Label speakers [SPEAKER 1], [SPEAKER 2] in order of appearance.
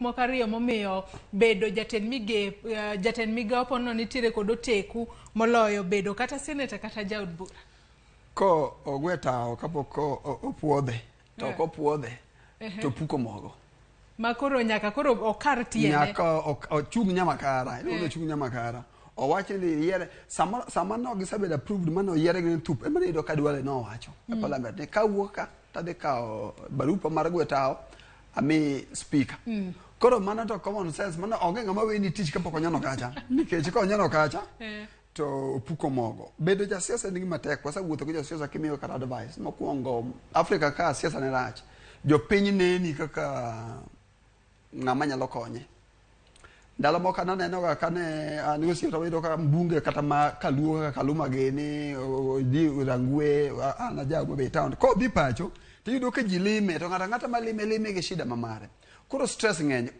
[SPEAKER 1] Moko ariyo momiyo bedo jatend migep, jatend migawo pono nitiere kod oteku moloyo bedo kata seneta kata jaod bura.
[SPEAKER 2] Ko ogwe tawo kapok opuodhe to ok opuodhe to puko mogo.
[SPEAKER 1] Ma koro nyaka koro okar tiende.
[SPEAKER 2] Nyaka ochung' nyamakara, iluongo ni ochung' nyamakara. Owach ni yiere sama no gisebedo approved mane oyiere gi thup ema ne iyudo ka Duale nowacho e parliament ni kawuok ka tadhi kawo barupa mar gwe tawo ami speaker. Koro mano to common sense, mano onge ng'ama weni tich kapok onyono kacha. Nikech konyono kacha to opuko mogo. Bedo jasiasa en gima tek, wasewuotho gi josiasa kimiyo kata advice. Mokwongo Afrika ka siasa ne rach. Jopiny neni kaka ng'ama nyalo konye. Ndalo moko naneno ga kane an gi osiepna wayudo ka mbunge kata ma kaluo kaka Kaluma gini dhi Rangwe an aja Homa Bay town. Kodhi pacho tiyudo ka ji lime to ng'ato ang'ata malime lime gi shida ma mare. Koro stress ng'eny.